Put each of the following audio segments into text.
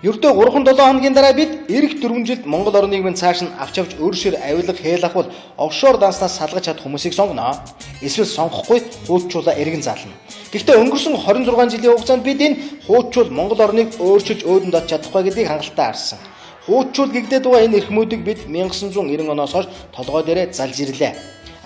Ердөө 3-7 хоногийн дараа бид ирэх 4 жилд Монгол орныг минь цааш нь авч явж өөршөр авилга хээл ахвал офшор данснаас салгаж чадах хүмүүсийг сонгоно. Эсвэл сонгохгүй хууччуулаа эргэн заална. Гэхдээ өнгөрсөн 26 жилийн хугацаанд бид энэ хууччуул Монгол орныг өөрчилж өөдөнд очиж чадахгүй гэдгийг хангалттай харсан. Хууччуул гэгдээд байгаа энэ эрхмүүдийг бид 1990 оноос хойш толгой дээрээ залж ирлээ.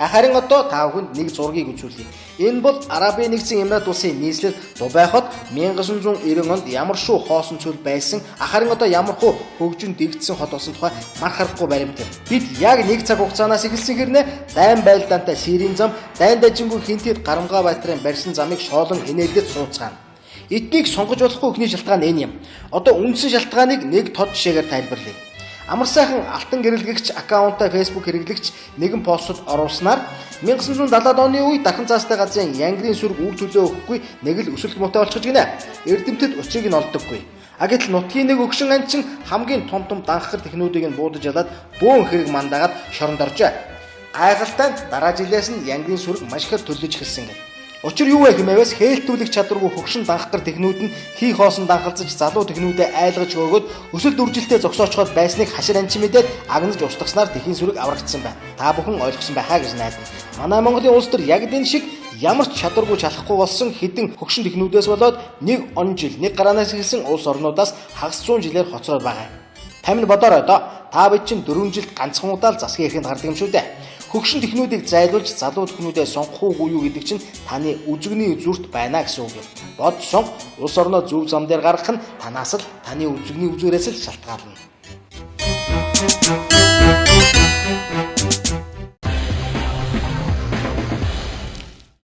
Харин одоо та бүхэнд нэг зургийг үзүүлье. Энэ бол Арабын нэгдсэн Эмират улсын нийслэл Дубай хот 1990 онд ямар шүү хоосон цөл байсан. Харин одоо ямар хуу хөгжин дэгдсэн хот болсон тухай марх харахгүй баримт юм. Бид яг нэг цаг хугацаанаас эхэлсэн хэрнээ дайн байлдаантай Сирийн зам, дайн дажингүй хинтэд Гарамгаа Баатрын барьсан замыг шоолон инээлдэж сууцгаана. Эднийг сонгож болохгүй эхний шалтгаан энэ юм. Одоо үндсэн шалтгааныг нэг тод жишээгээр тайлбарлая. Амар сайхан алтан гэрэлгэгч аккаунтаа Facebook хэрэглэгч нэгэн постод оруулснаар 1970-ад оны үе дархан цаастай газрын янгирын сүрэг үр төлөө өгөхгүй нэг л өсөлт муутай болчихж гинэ. Эрдэмтэд учрыг нь олдоггүй. А гэтэл нутгийн нэг өгшин анчин хамгийн том том данхар технүүдийг нь буудаж ялаад бөөн хэрэг мандаагаад шоронд оржээ. Гайхалтай нь дараа жилээс нь янгирын сүрэг маш ихээр төлөж эхэлсэн гэнэ. Учир юу вэ хэмээвээс хээлтүүлэх чадваргүй хөгшин данхгар технүүд нь хий хоосон данхалзаж залуу технүүдээ айлгаж хөөгөөд өсөлт үржилтээ зогсоочход байсныг хашир анчин мэдээд агнаж устгаснаар тэхийн сүрэг аврагдсан байна. Та бүхэн ойлгосон байхаа гэж найдана. Манай Монголын улс төр яг энэ шиг ямар ч чадваргүй чалахгүй болсон хэдэн хөгшин технүүдээс болоод нэг он жил нэг гараанаас эхэлсэн улс орнуудаас хагас 100 жилээр хоцроод байгаа юм. Тамин бодоорой доо. Та бид чинь 4 жилд ганцхан удаа л засгийн эрхэнд гардаг юм шүү дээ. Хөгшин технүүдийг зайлуулж залуу технүүдээ сонгох уугүй юу гэдэг чинь таны үзэгний зүрт байна гэсэн үг юм. Бод сонг улс орноо зөв зам дээр гаргах нь танаас л таны үзэгний үзүүрээс л шалтгаална.